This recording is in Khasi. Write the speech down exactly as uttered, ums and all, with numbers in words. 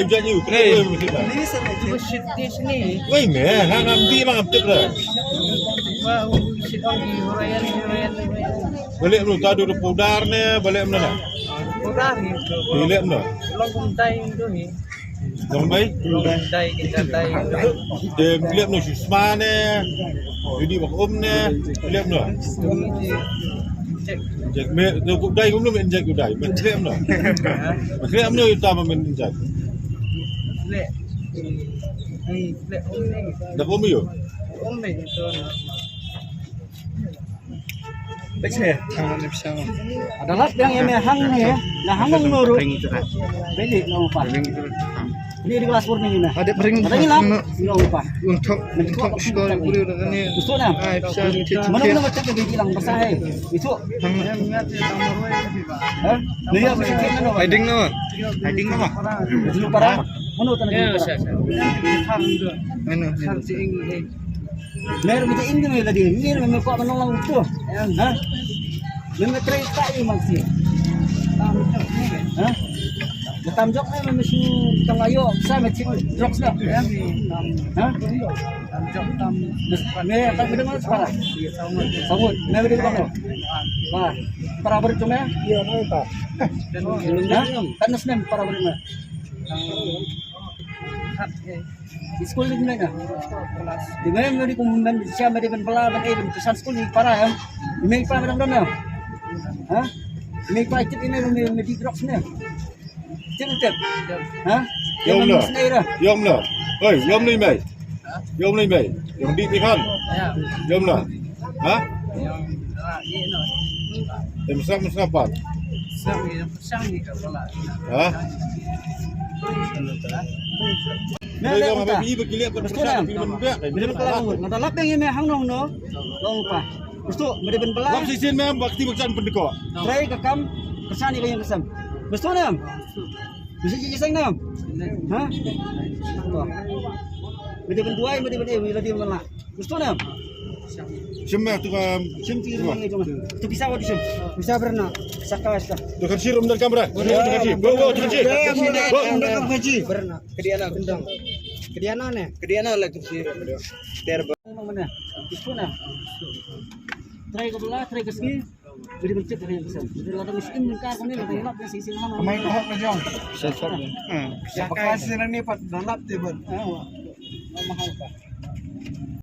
Jangan you, kita boleh begitu. Ini sama je. Shit, dia sini. Wei me, ha ngam di ma ngam tip la. Wah, shit, oh, di Hurayan, Hurayan, Hurayan. Balik lu tadu de pudar ne, balik mana na? Pudar ni tu. Balik mana? Long kumtai tu ni. Long bai? Long kumtai, kita tai. De balik mana Sushma ne? Jadi bak um ne, balik mana? Cek. Cek me, tu kudai kumno men cek kudai. Men balik mana? Balik mana kita men cek? Lek. Lek. Dah kau mio? Ome itu. Baik sini. Ada lap yang ini hang ni, nah hang nuru. Beli no pa. Ini di kelas warning ini. Ada pering. Ada ni lap. No pa. Untuk untuk sekolah guru dengan ni. Besok na. Mana mana macam ke bilang pasal hai. Besok. Hang. Hah? Ni ya, mesti kena no. Hiding no. Hiding no. Dulu para. Mana tanah? Ya, saya. Mana? Mer mita ing me ladi, mer me ko manong lang tu. Ha? Mer me trei ka i mangsi. Ha? Tam jok me me su tang ayo sa me chim drugs na. Ha? Me tak bidang mana separa. Sangut, me bidang mana? Ba, para beri tu me? Iya, apa? Ha? Kan nasnem para beri me. School ni na. Di mana ni kum ban siam di ban bala ban eh ban pesan school ni para ya. Ni pa ban dong na. Ha? Ni pa tip ini ni di drop sini. Tip tip. Ha? Yom na. Yom na. Oi, yom ni mai. Yom ni mai. Yom di pihan. Yom na. Ha? Em sa sa pat. Ha? Meda uta. Meda bela. Meda bela. Meda lap yang ini hang nong no. Long pa. Ustu meda ben bela. Lap sisin mem bakti baksan pendeko. Trai ka kam kesan ni ka yang kesam. Ustu nam. Mesti jadi sang nam. Ha? Meda ben duai meda ben eh meda dia mela. Gusto na. Shim ma tu ka. Shim ti ru ngi jong. Tu pisa wa tu shim. Pisa berna. Saka saka. Tu kan shim dalam kamera. Tu kan shim. Go go tu kan shim. Go. Berna. Kediana kendang. Kediana ne. Kediana la tu shim. Ter ba. Mana? Gusto na. Trai ka bela, trai ka sngi. Beri bentuk dari yang besar. Jadi la tu mesti in ka ko ni la tu lap ya sisi mana. Mai ko hok na jong. Saka sini ni pat dalap tebal. Mahal ka.